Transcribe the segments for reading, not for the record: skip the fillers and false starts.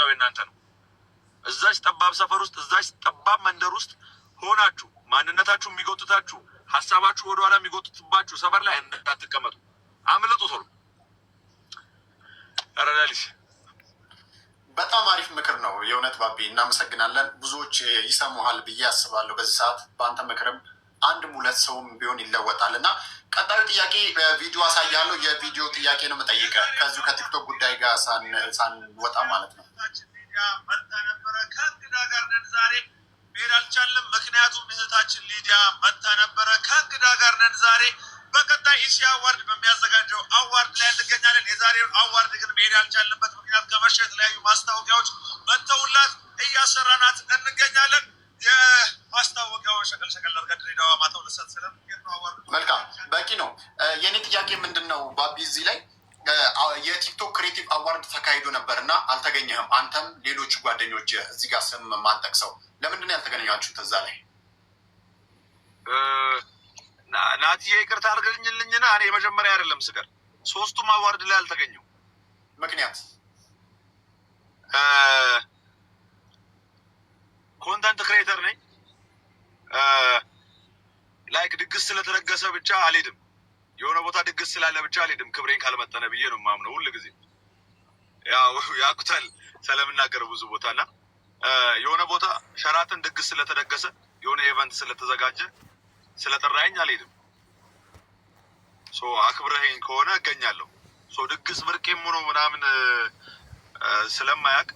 ምርጫው የእናንተ ነው። እዛች ጠባብ ሰፈር ውስጥ፣ እዛች ጠባብ መንደር ውስጥ ሆናችሁ ማንነታችሁ የሚጎትታችሁ፣ ሀሳባችሁ ወደኋላ የሚጎትትባችሁ ሰፈር ላይ እንዳትቀመጡ፣ አምልጡ ቶሎ። ረዳሊስ። በጣም አሪፍ ምክር ነው የእውነት ባቢ፣ እናመሰግናለን። ብዙዎች ይሰሙሃል ብዬ አስባለሁ። በዚህ ሰዓት በአንተ ምክርም አንድም ሁለት ሰውም ቢሆን ይለወጣል። እና ቀጣዩ ጥያቄ ቪዲዮ አሳያለሁ። የቪዲዮ ጥያቄ ነው የምጠይቀህ ከዚሁ ከቲክቶክ ጉዳይ ጋር ሳንወጣ ማለት ነው። ሊዲያ መጥታ ነበረ። ከእንግዳ ጋር ነን ዛሬ፣ መሄድ አልቻልንም። ምክንያቱም እህታችን ሊዲያ መጥታ ነበረ። ከእንግዳ ጋር ነን ዛሬ። በቀጣይ ኢሲያ award በሚያዘጋጀው award ላይ እንገኛለን። የዛሬውን award ግን መሄድ ያልቻልንበት ምክንያት ከመሸ የተለያዩ ማስታወቂያዎች መጥተውላት እያሰራናት እንገኛለን። የማስታወቂያውን ሸቀል ሸቀል አድርጋ ድሬዳዋ ማታ 2 ሰዓት ስለምንሄድ ነው award። መልካም፣ በቂ ነው። የእኔ ጥያቄ ምንድን ነው ባቢ፣ እዚህ ላይ የቲክቶክ creative award ተካሂዶ ነበር እና አልተገኘህም። አንተም ሌሎች ጓደኞች እዚህ ጋር ስም ማንጠቅሰው ለምንድን ነው ያልተገኘኋችሁት እዛ ላይ? ናትዬ፣ ይቅርታ አድርግልኝና እኔ የመጀመሪያ አይደለም ስቀር፣ ሶስቱም award ላይ አልተገኘው። ምክንያት? Content creator ነኝ። Like ድግስ ስለተደገሰ ብቻ አልሄድም። የሆነ ቦታ ድግስ ስላለ ብቻ አልሄድም። ክብሬን ካልመጠነ ብዬ ነው የማምነው ሁል ጊዜ። ያው ያውቁታል ስለምናገር ብዙ ቦታ። እና የሆነ ቦታ ሸራተን ድግስ ስለተደገሰ፣ የሆነ event ስለተዘጋጀ ስለጠራኸኝ አልሄድም። So አክብረኸኝ ከሆነ እገኛለሁ። So ድግስ ብርቄም ሆኖ ምናምን ስለማያውቅ፣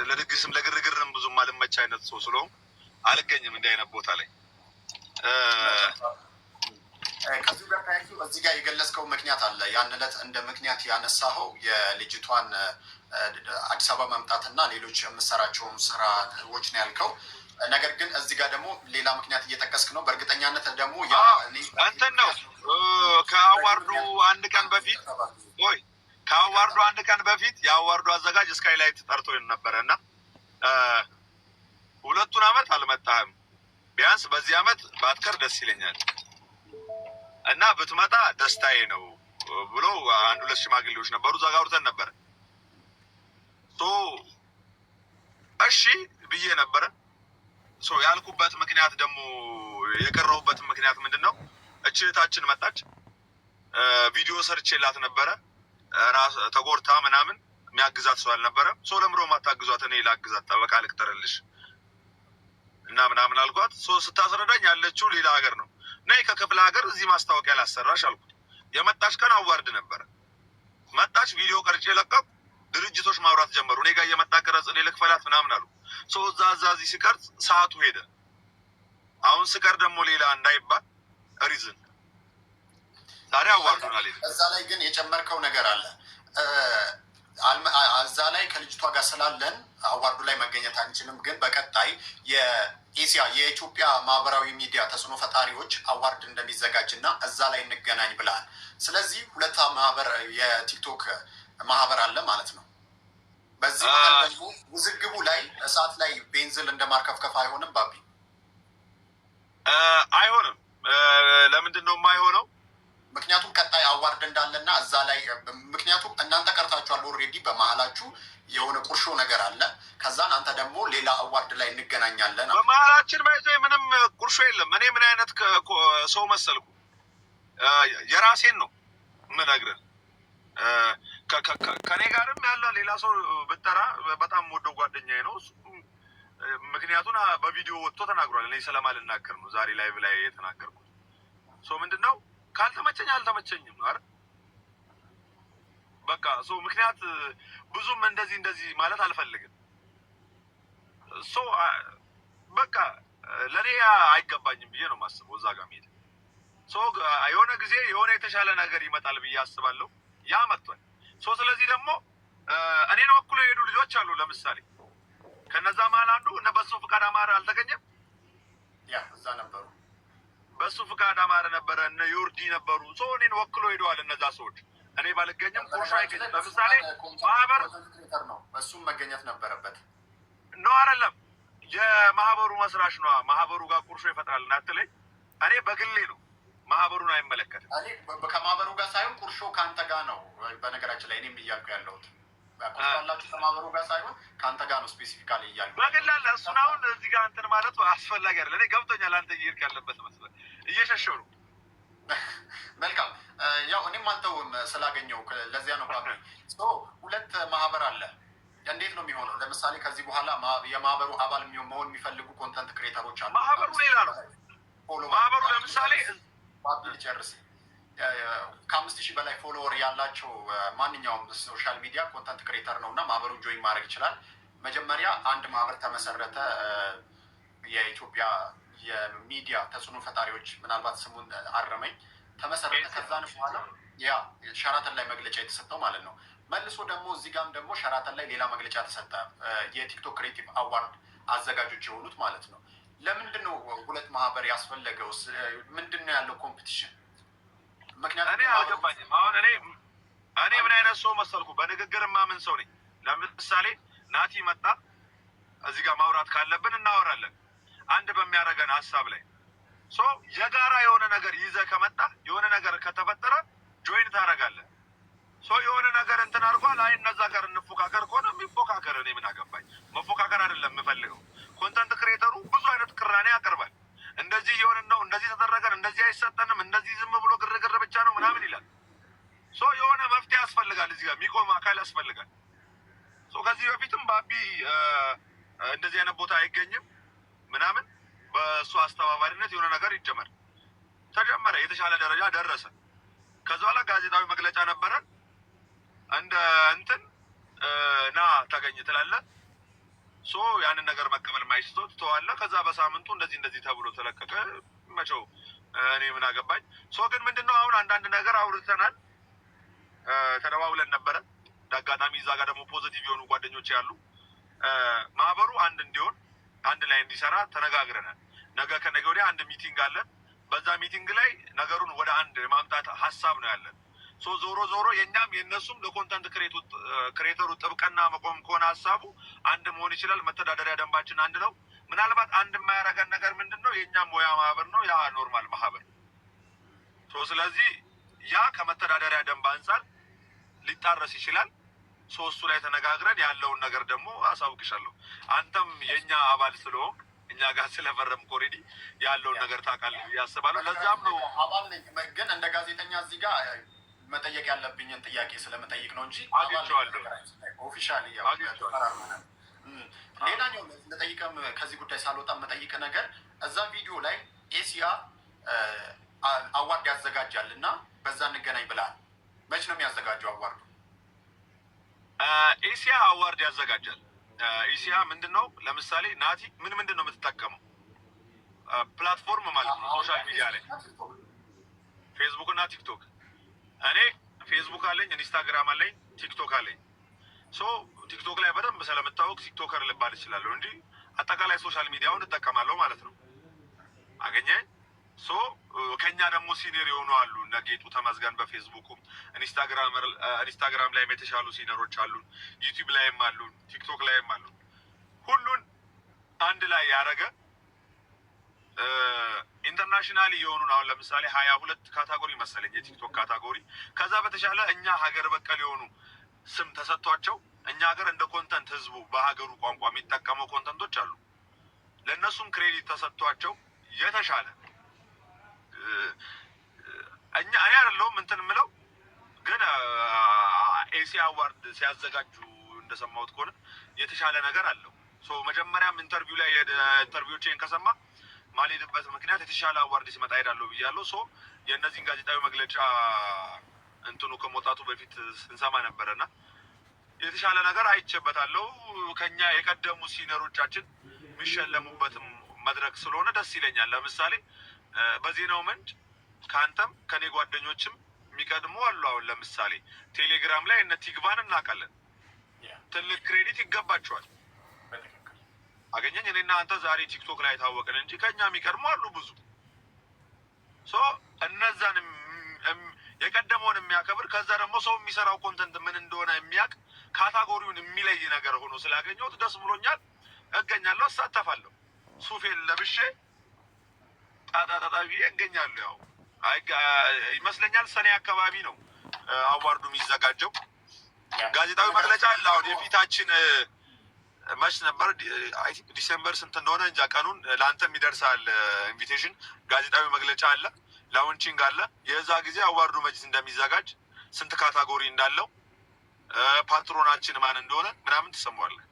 ለድግስም ለግርግርም ብዙም አልመች አይነት ሰው ስለሆንኩ አልገኝም እንዲህ አይነት ቦታ ላይ። ከዚሁ ጋር ተያይዞ እዚህ ጋር የገለጽከው ምክንያት አለ። ያን ዕለት እንደ ምክንያት ያነሳኸው የልጅቷን አዲስ አበባ መምጣትና ሌሎች የምሰራቸውን ስራዎች ነው ያልከው። ነገር ግን እዚህ ጋር ደግሞ ሌላ ምክንያት እየጠቀስክ ነው። በእርግጠኛነት ደግሞ እንትን ነው፣ ከ award ኡ አንድ ቀን በፊት፣ ቆይ፣ ከ award ኡ አንድ ቀን በፊት የ award ኡ አዘጋጅ ስካይላይት ጠርቶ ነበረ። እና ሁለቱን አመት አልመጣህም፣ ቢያንስ በዚህ አመት ባትቀር ደስ ይለኛል እና ብትመጣ ደስታዬ ነው ብሎ አንድ ሁለት ሽማግሌዎች ነበሩ። እዛ ጋር አውርተን ነበር። እሺ ብዬ ነበረ። ያልኩበት ምክንያት ደግሞ፣ የቀረሁበት ምክንያት ምንድን ነው? እች እህታችን መጣች። ቪዲዮ ሰርቼላት ነበረ። ተጎድታ ምናምን የሚያግዛት ሰው አልነበረም። So ለምሮ ማታግዟት፣ እኔ ላግዛት፣ ጠበቃ ልቅጠርልሽ እና ምናምን አልኳት። So ስታስረዳኝ ያለችው ሌላ ሀገር ነው። ነይ ከክፍለ ሀገር እዚህ ማስታወቂያ ላሰራሽ አልኩት። የመጣች ቀን award ነበረ። መጣች፣ ቪዲዮ ቀርጬ ለቀኩ። ድርጅቶች ማውራት ጀመሩ። እኔ ጋር እየመጣ ቅረጽ፣ እኔ ልክፈላት ምናምን አሉ። So እዛ እዛ እዚህ ሲቀርጽ ሰዓቱ ሄደ። አሁን ስቀር ደግሞ ሌላ እንዳይባል reason ዛሬ award ኡን አልሄድም። እዛ ላይ ግን የጨመርከው ነገር አለ። እዛ ላይ ከልጅቷ ጋር ስላለን award ኡ ላይ መገኘት አንችልም፣ ግን በቀጣይ የኤሲያ የኢትዮጵያ ማህበራዊ ሚዲያ ተጽዕኖ ፈጣሪዎች award እንደሚዘጋጅ እና እዛ ላይ እንገናኝ ብለሃል። ስለዚህ ሁለት ማህበር የቲክቶክ ማህበር አለ ማለት ነው። በዚህ መሀል ደግሞ ውዝግቡ ላይ እሳት ላይ ቤንዚን እንደማርከፍከፍ አይሆንም ባቢ? አይሆንም። ለምንድን ነው የማይሆነው? ምክንያቱም ቀጣይ award እንዳለና እዛ ላይ፣ ምክንያቱም እናንተ ቀርታችኋል already፣ በመሀላችሁ የሆነ ቁርሾ ነገር አለ። ከዛን አንተ ደግሞ ሌላ award ላይ እንገናኛለን። በመሀላችን ባይዞ ምንም ቁርሾ የለም። እኔ ምን አይነት ሰው መሰልኩ? የራሴን ነው የምነግርህ። ከኔ ጋርም ያለ ሌላ ሰው ብጠራ በጣም ወደው ጓደኛዬ ነው። ምክንያቱን በቪዲዮ ወጥቶ ተናግሯል። እኔ ስለማልናገር ነው ዛሬ live ላይ የተናገርኩት። So ምንድን ነው፣ ካልተመቸኝ አልተመቸኝም አይደል? በቃ so ምክንያት ብዙም እንደዚህ እንደዚህ ማለት አልፈልግም። So በቃ ለእኔ አይገባኝም ብዬ ነው የማስበው እዛ ጋር መሄድ። So የሆነ ጊዜ የሆነ የተሻለ ነገር ይመጣል ብዬ አስባለሁ። ያ መጥቷል። So ስለዚህ ደግሞ እኔን ወክሎ የሄዱ ልጆች አሉ። ለምሳሌ ከነዛ መሀል አንዱ እነ በሱ ፍቃድ አማረ አልተገኘም። Yeah፣ እዛ ነበሩ። በሱ ፍቃድ አማረ ነበረ፣ እነ ዮርዲ ነበሩ። So እኔን ወክሎ ሄደዋል እነዛ ሰዎች። እኔ ባልገኝም ቁርሾ አይገኝም። ለምሳሌ ማህበር ነው፣ እሱም መገኘት ነበረበት። ነው አይደለም፣ የማህበሩ መስራች ነዋ። ማህበሩ ጋር ቁርሾ ይፈጥራል እንዳትለኝ፣ እኔ በግሌ ነው፣ ማህበሩን አይመለከትም። እኔ ከማህበሩ ጋር ሳይሆን ቁርሾ ከአንተ ጋር ነው። በነገራችን ላይ እኔም እያልኩ ያለሁት ቁጥራላችሁ ከማህበሩ ጋር ሳይሆን ከአንተ ጋር ነው specifically እያሉ በግል አለ። እሱን አሁን እዚህ ጋር እንትን ማለቱ አስፈላጊ አይደለም። እኔ ገብቶኛል። አንተ እየሄድክ ያለበት መስመር እየሸሸው ነው። መልካም፣ ያው እኔም አልተውም ስላገኘው ለዚያ ነው። ባቢ፣ ሁለት ማህበር አለ። እንዴት ነው የሚሆነው? ለምሳሌ ከዚህ በኋላ የማህበሩ አባል መሆን የሚፈልጉ content creator ኦች አሉ። ማህበሩ ሌላ ነው። ማህበሩ ለምሳሌ ባቢ፣ ልጨርስ። ከ5,000 በላይ follower ያላቸው ማንኛውም social media content creator ነው እና ማህበሩን join ማድረግ ይችላል። መጀመሪያ አንድ ማህበር ተመሰረተ። የኢትዮጵያ የሚዲያ ተጽዕኖ ፈጣሪዎች፣ ምናልባት ስሙን አረመኝ፣ ተመሰረተ። ከዛን በኋላ ያ ሸራተን ላይ መግለጫ የተሰጠው ማለት ነው። መልሶ ደግሞ እዚህ ጋም ደግሞ ሸራተን ላይ ሌላ መግለጫ ተሰጠ። የቲክቶክ creative award አዘጋጆች የሆኑት ማለት ነው። ለምንድን ነው ሁለት ማህበር ያስፈለገው? ምንድን ነው ያለው competition? ምክንያቱም እኔ አልገባኝም። አሁን እኔ ምን አይነት ሰው መሰልኩ? በንግግር ማምን ሰው ነኝ። ለምሳሌ ናቲ መጣ፣ እዚህ ጋር ማውራት ካለብን እናወራለን። አንድ በሚያደርገን ሀሳብ ላይ so የጋራ የሆነ ነገር ይዘህ ከመጣ፣ የሆነ ነገር ከተፈጠረ join ታደርጋለህ። So የሆነ ነገር እንትን አድርጓል። አይ እነዛ ጋር እንፎካከር ከሆነ የሚፎካከር እኔ ምን አገባኝ? መፎካከር አይደለም የምፈልገው። Content creator ኡ ብዙ አይነት ቅራኔ ያቀርባል። እንደዚህ እየሆንን ነው፣ እንደዚህ ተደረገን፣ እንደዚህ አይሰጠንም፣ እንደዚህ ዝም ብሎ ግርግር ብቻ ነው ምናምን ይላል። So የሆነ መፍትሄ ያስፈልጋል። እዚህ ጋር የሚቆም አካል ያስፈልጋል። So ከዚህ በፊትም ባቢ እንደዚህ አይነት ቦታ አይገኝም ምናምን፣ በእሱ አስተባባሪነት የሆነ ነገር ይጀመር ተጀመረ፣ የተሻለ ደረጃ ደረሰ። ከዛ በኋላ ጋዜጣዊ መግለጫ ነበረን። እንደ እንትን ና ተገኝ ትላለህ። So ያንን ነገር መቀበል ማይችል ትተዋለህ። ከዛ በሳምንቱ እንደዚህ እንደዚህ ተብሎ ተለቀቀ። መቸው እኔ ምን አገባኝ። So ግን ምንድነው፣ አሁን አንዳንድ ነገር አውርተናል፣ ተደዋውለን ነበረ። እንደ አጋጣሚ እዛ ጋር ደግሞ positive የሆኑ ጓደኞች ያሉ ማህበሩ አንድ እንዲሆን፣ አንድ ላይ እንዲሰራ ተነጋግረናል። ነገ ከነገ ወዲያ አንድ meeting አለን። በዛ meeting ላይ ነገሩን ወደ አንድ የማምጣት ሀሳብ ነው ያለን። So ዞሮ ዞሮ የእኛም የእነሱም ለ content creator ኡ ጥብቅና መቆም ከሆነ ሀሳቡ አንድ መሆን ይችላል። መተዳደሪያ ደንባችን አንድ ነው። ምናልባት አንድ የማያደርገን ነገር ምንድን ነው? የእኛም ሙያ ማህበር ነው፣ ያ normal ማህበር። So ስለዚህ ያ ከመተዳደሪያ ደንብ አንጻር ሊጣረስ ይችላል። So እሱ ላይ ተነጋግረን ያለውን ነገር ደግሞ አሳውቅሻለሁ። አንተም የእኛ አባል ስለሆንክ፣ እኛ ጋር ስለፈረምክ already ያለውን ነገር ታውቃለህ ብዬ አስባለሁ። ለዛም ነው አባል ነኝ፣ ግን እንደ ጋዜጠኛ እዚህ ጋር መጠየቅ ያለብኝን ጥያቄ ስለመጠይቅ ነው እንጂ አግኝቼዋለሁ። Officially አግኝቼዋለሁ። ሌላኛው መጠይቀም ከዚህ ጉዳይ ሳልወጣ መጠይቅ ነገር እዛ ቪዲዮ ላይ ኤሲያ award ያዘጋጃል እና በዛ እንገናኝ ብለሃል። መች ነው የሚያዘጋጀው award ኡ? ኤሲያ award ያዘጋጃል። ኤሲያ ምንድን ነው? ለምሳሌ ናቲ ምን ምንድን ነው የምትጠቀመው platform ማለት ነው? Social media ላይ ፌስቡክ እና ቲክቶክ። እኔ ፌስቡክ አለኝ፣ ኢንስታግራም አለኝ፣ ቲክቶክ አለኝ። So ቲክቶክ ላይ በደንብ ስለምታወቅ TikToker ልባል እችላለሁ እንጂ አጠቃላይ social media ውን እጠቀማለሁ ማለት ነው። አገኘኝ። So ከኛ ደግሞ senior የሆኑ አሉ፣ እነ ጌጡ ተመስገን በፌስቡኩም ኢንስታግራም ላይም የተሻሉ senior ኦች አሉን፣ ዩቲዩብ ላይም አሉን፣ ቲክቶክ ላይም አሉን። ሁሉን አንድ ላይ ያደረገ internationally የሆኑን አሁን ለምሳሌ 22 category መሰለኝ የቲክቶክ category። ከዛ በተሻለ እኛ ሀገር በቀል የሆኑ ስም ተሰጥቷቸው እኛ ሀገር እንደ content ህዝቡ በሀገሩ ቋንቋ የሚጠቀመው content ኦች አሉ። ለእነሱም credit ተሰጥቷቸው የተሻለ እኛ እኔ አይደለሁም እንትን የምለው፣ ግን ኤሲ award ሲያዘጋጁ እንደሰማሁት ከሆነ የተሻለ ነገር አለው። So መጀመሪያም interview ላይ interview ዎችን ከሰማ ማልሄድበት ምክንያት የተሻለ award ሲመጣ ሄዳለሁ ብያለሁ። So የእነዚህን ጋዜጣዊ መግለጫ እንትኑ ከመውጣቱ በፊት ስንሰማ ነበረ እና የተሻለ ነገር አይቼበታለሁ። ከኛ የቀደሙ senior ኦቻችን የሚሸለሙበትም መድረክ ስለሆነ ደስ ይለኛል። ለምሳሌ በዜናው ምንጭ ከአንተም ከኔ ጓደኞችም የሚቀድሙ አሉ። አሁን ለምሳሌ ቴሌግራም ላይ እነ ቲግቫን እናውቃለን። ትልቅ credit ይገባቸዋል። አገኘኝ። እኔና አንተ ዛሬ ቲክቶክ ላይ ታወቅን እንጂ ከኛ የሚቀድሙ አሉ ብዙ። So እነዛን የቀደመውን የሚያከብር፣ ከዛ ደግሞ ሰው የሚሰራው content ምን እንደሆነ የሚያውቅ፣ category ውን የሚለይ ነገር ሆኖ ስላገኘሁት ደስ ብሎኛል። እገኛለሁ፣ እሳተፋለሁ። ሱፌን ለብሼ ጣጣጣጣ ብዬ እገኛለሁ። ያው ይመስለኛል ሰኔ አካባቢ ነው award ኡ የሚዘጋጀው። ጋዜጣዊ መግለጫ አለ። አሁን የፊታችን መች ነበር? I think December ስንት እንደሆነ እንጃ ቀኑን፣ ለአንተም ይደርሳል invitation። ጋዜጣዊ መግለጫ አለ፣ launching አለ። የዛ ጊዜ award ኡ መች እንደሚዘጋጅ፣ ስንት category እንዳለው፣ patron ኣችን ማን እንደሆነ ምናምን ትሰማዋለህ።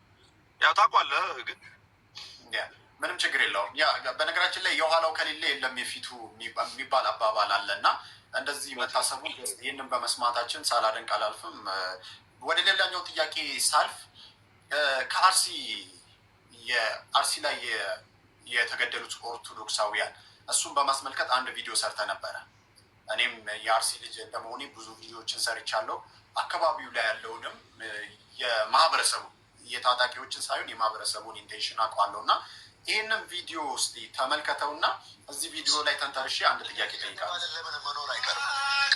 ያው ታውቋለህ ግን። ምንም ችግር የለውም። Yeah፣ በነገራችን ላይ የኋላው ከሌለ የለም የፊቱ የሚባል አባባል አለ እና እንደዚህ መታሰቡ ይህንን በመስማታችን ሳላደንቅ አላልፍም። ወደ ሌላኛው ጥያቄ ሳልፍ ከአርሲ የአርሲ ላይ የተገደሉት ኦርቶዶክሳውያን እሱን በማስመልከት አንድ ቪዲዮ ሰርተ ነበረ። እኔም የአርሲ ልጅ እንደመሆኔ ብዙ ቪዲዮዎችን ሰርቻለሁ። አካባቢው ላይ ያለውንም የማህበረሰቡ የታጣቂዎችን ሳይሆን የማህበረሰቡን intention አውቀዋለሁ እና ይህንን ቪዲዮ እስቲ ተመልከተውና እዚህ ቪዲዮ ላይ ተንተርሼ አንድ ጥያቄ ጠይቃለሁ። ለምን መኖር አይቀርም?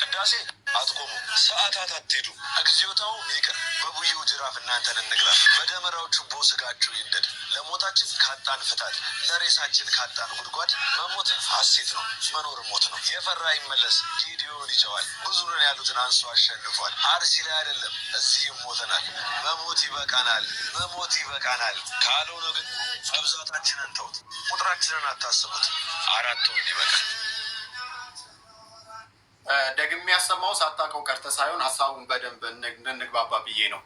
ቅዳሴ አትቆሙ፣ ሰዓታት አትሄዱ፣ እግዚኦታው ይቅር። በቡየው ጅራፍ እናንተን እንግረፍ፣ በደመራው ችቦ ስጋችሁ ይንደድ። ለሞታችን ካጣን ፍታት፣ ለሬሳችን ካጣን ጉድጓድ። መሞት ሐሴት ነው፣ መኖር ሞት ነው። የፈራ ይመለስ፣ ጌዲዮን ይጨዋል። ብዙ ነን ያሉትን አንሶ አሸንፏል። አርሲ ላይ አይደለም እዚህም ሞተናል። መሞት ይበቃናል፣ መሞት ይበቃናል። ካልሆነ ግን መብዛታችንን ተውት፣ ቁጥራችንን አታስቡት። አራቱም ይበቃል። ደግሜ ያሰማው ሳታውቀው ቀርተህ ሳይሆን ሀሳቡን በደንብ እንድንግባባ ብዬ ነው።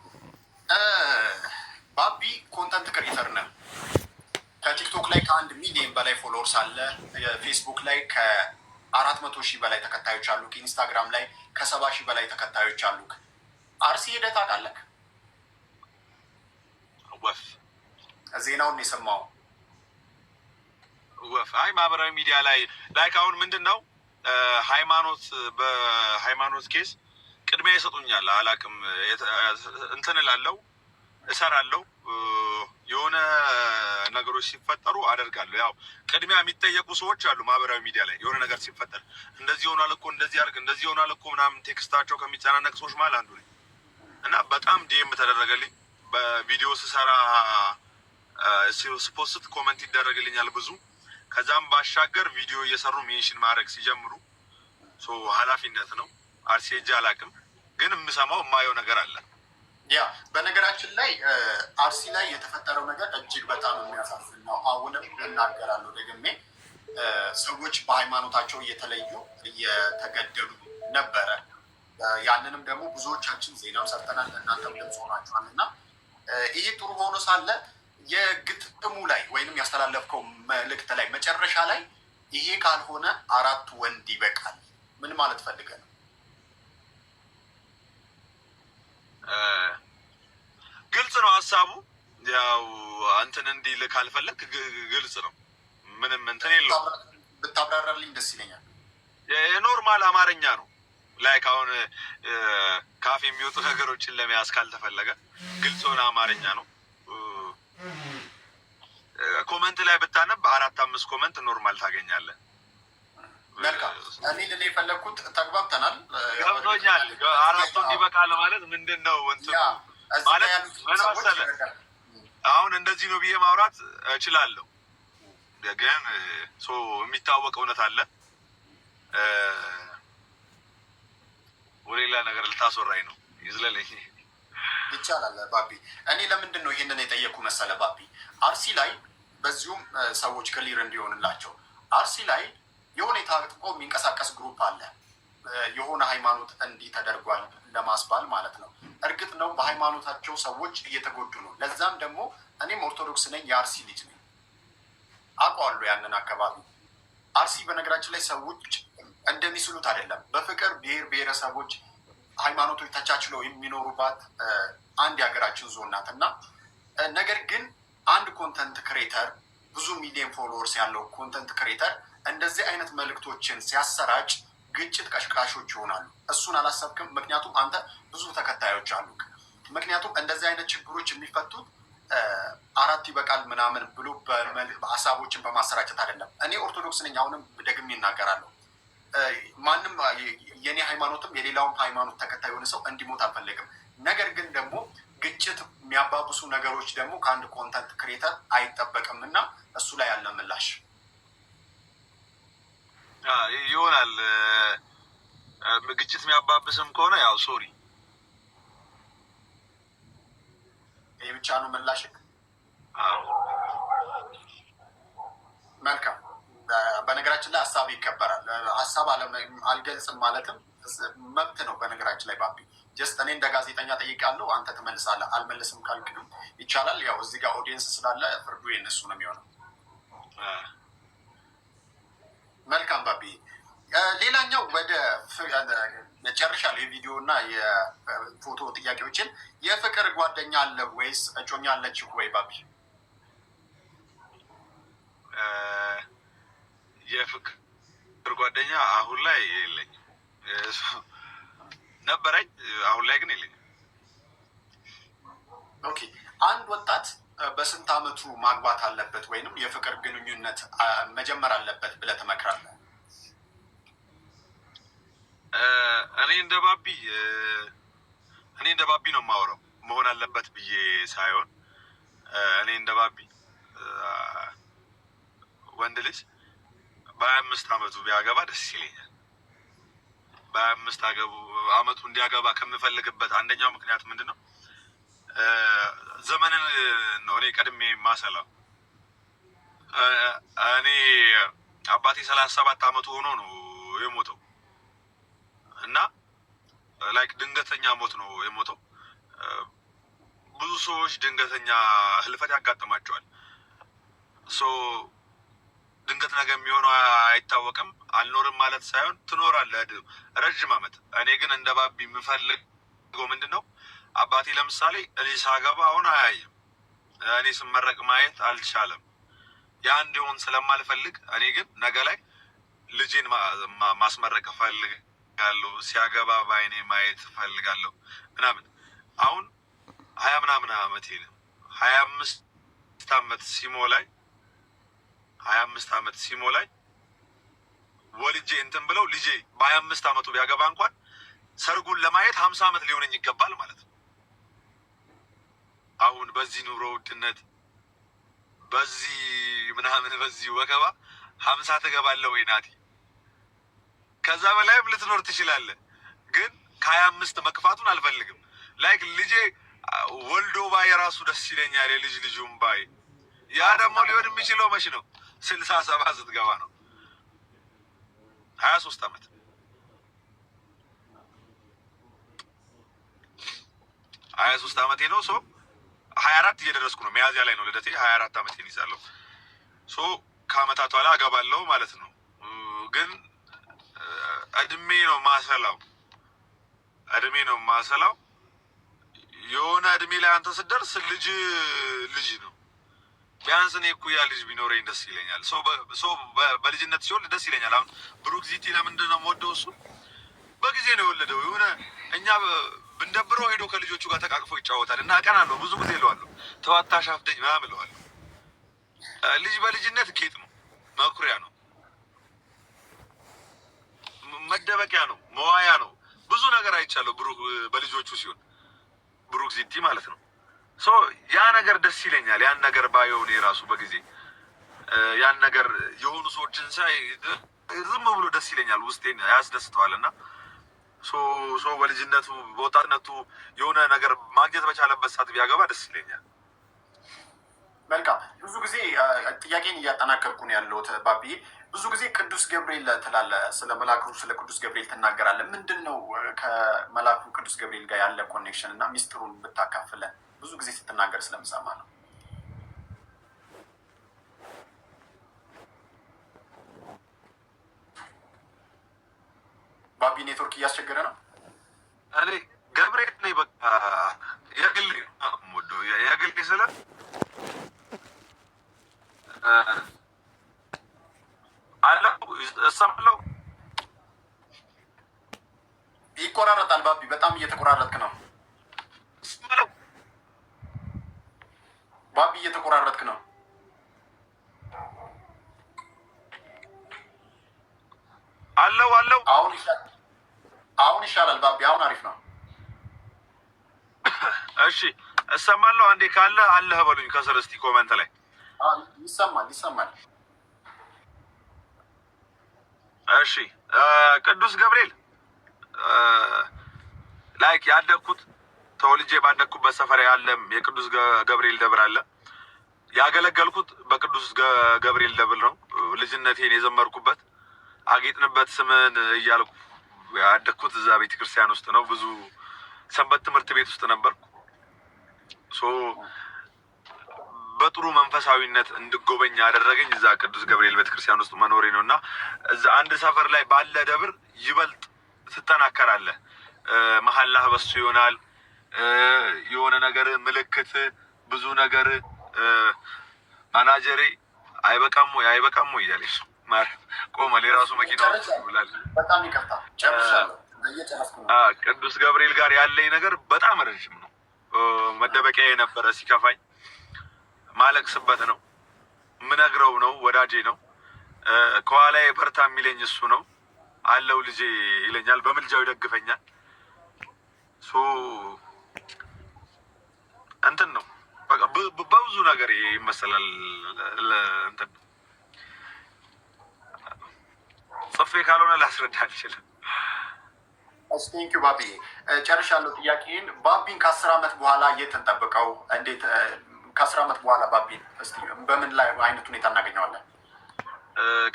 ባቢ content creator ነህ። ከቲክቶክ ላይ ከ1 ሚሊዮን በላይ followers አለ። ፌስቡክ ላይ ከ400,000 በላይ ተከታዮች አሉ። ኢንስታግራም ላይ ከ70,000 በላይ ተከታዮች አሉ። አርሲ ሄደህ ታውቃለህ? ወፍ። ዜናውን የሰማው? ወፍ። አይ፣ ማህበራዊ ሚዲያ ላይ like አሁን ምንድን ነው ሃይማኖት በሃይማኖት case ቅድሚያ ይሰጡኛል። አላቅም፣ እንትን እላለሁ፣ እሰራለሁ። የሆነ ነገሮች ሲፈጠሩ አደርጋለሁ። ያው ቅድሚያ የሚጠየቁ ሰዎች አሉ። ማህበራዊ ሚዲያ ላይ የሆነ ነገር ሲፈጠር እንደዚህ ሆኗል እኮ፣ እንደዚህ አድርግ፣ እንደዚህ ሆኗል እኮ ምናምን text ኣቸው ከሚጨናነቅ ሰዎች መሀል አንዱ ነኝ እና በጣም DM ተደረገልኝ። በቪዲዮ ስሰራ post comment ይደረግልኛል ብዙ። ከዛም ባሻገር ቪዲዮ እየሰሩ mention ማድረግ ሲጀምሩ ኃላፊነት ነው። አርሲ ሄጄ አላውቅም፣ ግን የምሰማው የማየው ነገር አለ። Yeah፣ በነገራችን ላይ አርሲ ላይ የተፈጠረው ነገር እጅግ በጣም የሚያሳዝን ነው። አሁንም እናገራለሁ ደግሜ፣ ሰዎች በሃይማኖታቸው እየተለዩ እየተገደሉ ነበረ። ያንንም ደግሞ ብዙዎቻችን ዜናም ሰርተናል፣ እናንተም ድምፅ ሆናችኋል እና ይህ ጥሩ ሆኖ ሳለ የግጥሙ ላይ ወይንም ያስተላለፍከው መልእክት ላይ መጨረሻ ላይ ይሄ ካልሆነ አራት ወንድ ይበቃል፣ ምን ማለት ፈልገህ ነው? ግልጽ ነው ሀሳቡ። ያው እንትን እንዲል ካልፈለግ ግልጽ ነው። ምንም እንትን የለውም። ብታብራራልኝ ደስ ይለኛል። የ normal አማርኛ ነው። Like አሁን ካፍ የሚወጡ ነገሮችን ለመያዝ ካልተፈለገ ግልጽ የሆነ አማርኛ ነው። Comment ላይ ብታነብ አራት አምስት comment normal ታገኛለህ። መልካም። እኔ ልል የፈለግኩት ተግባብተናል። ገብቶኛል። አራቱ እንዲበቃል ማለት ምንድን ነው እንትኑ ማለት ምን መሰለህ፣ አሁን እንደዚህ ነው ብዬ ማውራት እችላለሁ፣ ግን የሚታወቅ እውነት አለ። ወደ ሌላ ነገር ልታስወራኝ ነው፣ ይዝለለኝ። ይቻላል ባቢ። እኔ ለምንድን ነው ይህንን የጠየኩ መሰለ ባቢ፣ አርሲ ላይ በዚሁም ሰዎች clear እንዲሆንላቸው አርሲ ላይ የሆነ የታጥቆ የሚንቀሳቀስ group አለ። የሆነ ሃይማኖት እንዲህ ተደርጓል ለማስባል ማለት ነው። እርግጥ ነው በሃይማኖታቸው ሰዎች እየተጎዱ ነው። ለዛም ደግሞ እኔም ኦርቶዶክስ ነኝ፣ የአርሲ ልጅ ነኝ፣ አውቀዋለሁ ያንን አካባቢ። አርሲ በነገራችን ላይ ሰዎች እንደሚስሉት አይደለም። በፍቅር ብሔር ብሔረሰቦች፣ ሃይማኖቶች ተቻችለው የሚኖሩባት አንድ የሀገራችን ዞን ናት እና ነገር ግን አንድ content creator፣ ብዙ ሚሊዮን followers ያለው content creator እንደዚህ አይነት መልእክቶችን ሲያሰራጭ ግጭት ቀስቃሾች ይሆናሉ። እሱን አላሰብክም? ምክንያቱም አንተ ብዙ ተከታዮች አሉ። ምክንያቱም እንደዚህ አይነት ችግሮች የሚፈቱት አራት ይበቃል ምናምን ብሎ ሀሳቦችን በማሰራጨት አይደለም። እኔ ኦርቶዶክስ ነኝ፣ አሁንም ደግሜ እናገራለሁ። ማንም የኔ ሃይማኖትም የሌላውም ሃይማኖት ተከታይ የሆነ ሰው እንዲሞት አልፈለግም። ነገር ግን ደግሞ ግጭት የሚያባብሱ ነገሮች ደግሞ ከአንድ content creator አይጠበቅም እና እሱ ላይ ያለ ምላሽ? ይሆናል። ግጭት የሚያባብስም ከሆነ ያው sorry። ይህ ብቻ ነው ምላሽህ? መልካም። በነገራችን ላይ ሀሳብ ይከበራል። ሀሳብ አልገልጽም ማለትም መብት ነው። በነገራችን ላይ ባቢ just እኔ እንደ ጋዜጠኛ ጠይቃለሁ፣ አንተ ትመልሳለህ። አልመልስም ካልክ ግን ይቻላል። ያው እዚህ ጋር audience ስላለ ፍርዱ የነሱ ነው የሚሆነው። መልካም ባቢ። ሌላኛው ወደ ጨርሻለሁ የቪዲዮ እና የፎቶ ጥያቄዎችን። የፍቅር ጓደኛ አለ ወይስ እጮኛ አለችህ ወይ ባቢ? የፍቅር ጓደኛ አሁን ላይ የለኝም። ነበረኝ፣ አሁን ላይ ግን የለኝም። Okay። አንድ ወጣት በስንት አመቱ ማግባት አለበት ወይንም የፍቅር ግንኙነት መጀመር አለበት ብለህ ትመክራለህ? እኔ እንደ ባቢ እኔ እንደ ባቢ ነው የማወራው። መሆን አለበት ብዬ ሳይሆን እኔ እንደ ባቢ ወንድ ልጅ በ25 አመቱ ቢያገባ ደስ ይለኛል። በ25 አመቱ እንዲያገባ ከምፈልግበት አንደኛው ምክንያት ምንድን ነው? ዘመንን ነው እኔ ቀድሜ ማሰላው። እኔ አባቴ 37 አመቱ ሆኖ ነው የሞተው እና like ድንገተኛ ሞት ነው የሞተው። ብዙ ሰዎች ድንገተኛ ህልፈት ያጋጥማቸዋል። So ድንገት ነገ የሚሆነው አይታወቅም። አልኖርም ማለት ሳይሆን ትኖራለህ ረጅም አመት። እኔ ግን እንደ ባቢ የምፈልገው ምንድን ነው፣ አባቴ ለምሳሌ እኔ ሳገባ አሁን አያይም፣ እኔ ስመረቅ ማየት አልቻለም። ያ እንዲሆን ስለማልፈልግ እኔ ግን ነገ ላይ ልጄን ማስመረቅ እፈልጋለሁ፣ ሲያገባ በአይኔ ማየት እፈልጋለሁ ምናምን። አሁን 20 ምናምን አመቴ ነው። 25 አመት ሲሞላኝ 25 አመት ሲሞላኝ ወልጄ እንትን ብለው ልጄ በ25 አመቱ ቢያገባ እንኳን ሰርጉን ለማየት 50 አመት ሊሆነኝ ይገባል ማለት ነው። አሁን በዚህ ኑሮ ውድነት በዚህ ምናምን በዚህ ወከባ 50 ትገባለህ ወይ ናቲ? ከዛ በላይም ልትኖር ትችላለህ። ግን ከ25 መክፋቱን አልፈልግም። Like ልጄ ወልዶ ባይ ራሱ ደስ ይለኛል፣ የልጅ ልጁም ባይ። ያ ደግሞ ሊሆን የሚችለው መች ነው? 60 70 ስትገባ ነው። 23 አመት 23 አመቴ ነው። So 24 እየደረስኩ ነው። ሚያዝያ ላይ ነው ልደቴ። 24 አመቴን ይዛለሁ። So ከአመታት ኋላ አገባለሁ ማለት ነው። ግን እድሜ ነው ማሰላው፣ እድሜ ነው ማሰላው። የሆነ እድሜ ላይ አንተ ስትደርስ ልጅ ልጅ ነው። ቢያንስ እኔ እኩያ ልጅ ቢኖረኝ ደስ ይለኛል። ሰው በልጅነት ሲወልድ ደስ ይለኛል። አሁን ብሩክ ዚቲ ለምንድን ነው የምወደው? እሱ በጊዜ ነው የወለደው። የሆነ እኛ ብንደብረው ሄዶ ከልጆቹ ጋር ተቃቅፎ ይጫወታል እና እቀናለሁ። ብዙ ጊዜ እለዋለሁ፣ ተው አታሻፍደኝ ምናምን እለዋለሁ። ልጅ በልጅነት ጌጥ ነው፣ መኩሪያ ነው፣ መደበቂያ ነው፣ መዋያ ነው። ብዙ ነገር አይቻለሁ ብሩክ በልጆቹ ሲሆን፣ ብሩክ ዚቲ ማለት ነው። So ያ ነገር ደስ ይለኛል። ያን ነገር ባየው እኔ ራሱ በጊዜ ያን ነገር የሆኑ ሰዎችን ሳይ ዝም ብሎ ደስ ይለኛል፣ ውስጤን ያስደስተዋል። እና so በልጅነቱ በወጣትነቱ የሆነ ነገር ማግኘት በቻለበት ሰዓት ቢያገባ ደስ ይለኛል። መልካም። ብዙ ጊዜ ጥያቄን እያጠናከርኩ ነው ያለሁት ባቢዬ። ብዙ ጊዜ ቅዱስ ገብርኤል ትላለህ፣ ስለ መላኩ ስለ ቅዱስ ገብርኤል ትናገራለህ። ምንድን ነው ከመላኩ ቅዱስ ገብርኤል ጋር ያለ connection እና ሚስጥሩን ብታካፍለን፣ ብዙ ጊዜ ስትናገር ስለምሰማ ነው። ባቢ ኔትወርክ እያስቸገረ ነው። እኔ ገብርኤል ነኝ። በቃ የግሌ የምወደው የግሌ ስለ አለው እሰማለሁ። ይቆራረጣል ባቢ፣ በጣም እየተቆራረጥክ ነው። እሰማለሁ። ባቢ እየተቆራረጥክ ነው። አለው አለው። አሁን ይሻላል ባቢ፣ አሁን አሪፍ ነው። እሺ እሰማለሁ። አንዴ ካለ አለህ በሉኝ ከስር እስቲ comment ላይ። ይሰማል ይሰማል። እሺ ቅዱስ ገብርኤል like ያደግኩት ተወልጄ ባደግኩበት ሰፈር ያለም የቅዱስ ገብርኤል ደብር አለ። ያገለገልኩት በቅዱስ ገብርኤል ደብር ነው። ልጅነቴን የዘመርኩበት፣ አጌጥንበት ስምን እያልኩ ያደግኩት እዛ ቤተክርስቲያን ውስጥ ነው። ብዙ ሰንበት ትምህርት ቤት ውስጥ ነበርኩ። So በጥሩ መንፈሳዊነት እንድጎበኝ ያደረገኝ እዛ ቅዱስ ገብርኤል ቤተክርስቲያን ውስጥ መኖሬ ነው። እና እዛ አንድ ሰፈር ላይ ባለ ደብር ይበልጥ ትጠናከራለህ። መሀላህ በሱ ይሆናል። የሆነ ነገር ምልክት ብዙ ነገር ማናጀሬ አይበቃም ወይ አይበቃም ወይ እያለች ቆመ። የራሱ መኪና ብላል። በጣም ይቅርታ ጨርሻለሁ። እየጨረስኩ ነው። ቅዱስ ገብርኤል ጋር ያለኝ ነገር በጣም ረዥም ነው። መደበቂያ የነበረ፣ ሲከፋኝ ማለቅስበት ነው፣ ምነግረው ነው፣ ወዳጄ ነው። ከኋላዬ በርታ የሚለኝ እሱ ነው። አለው ልጄ ይለኛል፣ በምልጃው ይደግፈኛል። So እንትን ነው፣ በቃ በብዙ ነገር ይመሰላል። እንትን ጽፌ ካልሆነ ላስረዳ አልችልም። Thank you ባቢ፣ ጨርሻለሁ ጥያቄን። ባቢን ከ10 ዓመት በኋላ የት እንጠብቀው? እንዴት ከ10 ዓመት በኋላ ባቢን እስቲ በምን ላይ አይነት ሁኔታ እናገኘዋለን?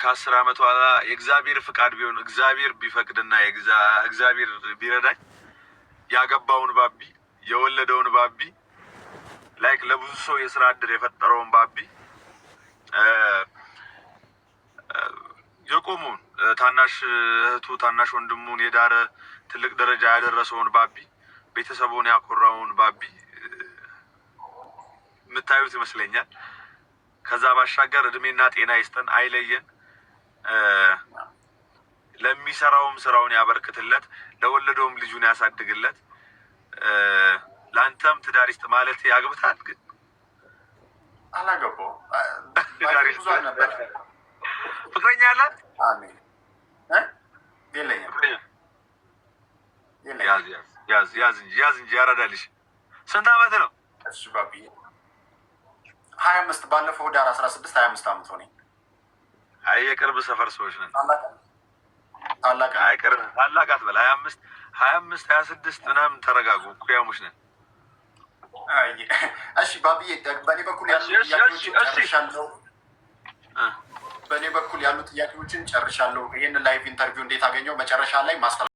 ከ10 ዓመት በኋላ የእግዚአብሔር ፍቃድ ቢሆን፣ እግዚአብሔር ቢፈቅድና እግዚአብሔር ቢረዳኝ ያገባውን ባቢ፣ የወለደውን ባቢ፣ like ለብዙ ሰው የስራ እድል የፈጠረውን ባቢ፣ የቆመውን፣ ታናሽ እህቱ ታናሽ ወንድሙን የዳረ፣ ትልቅ ደረጃ ያደረሰውን ባቢ፣ ቤተሰቡን ያኮራውን ባቢ የምታዩት ይመስለኛል። ከዛ ባሻገር እድሜና ጤና ይስጠን፣ አይለየን። ለሚሰራውም ስራውን ያበርክትለት፣ ለወለደውም ልጁን ያሳድግለት። ለአንተም ትዳር ይስጥ። ማለት ያግብታል ግን አላገባሁም። ትዳር ብዙ አልነበረ። ፍቅረኛ አላት? አሜን፣ የለኝም የለኝም። ያዝ ያዝ ያዝ ያዝ እንጂ፣ ያዝ እንጂ ያረዳልሽ። ስንት አመት ነው? እሺ ባቢ፣ 25፣ ባለፈው ህዳር 16 25 ዓመት ሆነኝ። አይ የቅርብ ሰፈር ሰዎች ነን። ታላቅ ታላቅ። አይ ቅርብ ታላቅ አትበል። 25፣ 25፣ 26 ምናምን ተረጋጉ። እኩያሞች ነን። አይ፣ እሺ ባቢዬ፣ በእኔ በኩል ያሉ ጥያቄዎችን ጨርሻለሁ። በእኔ በኩል ያሉ ጥያቄዎችን ጨርሻለሁ። ይህንን live interview እንዴት አገኘው? መጨረሻ ላይ ማስተላለፍ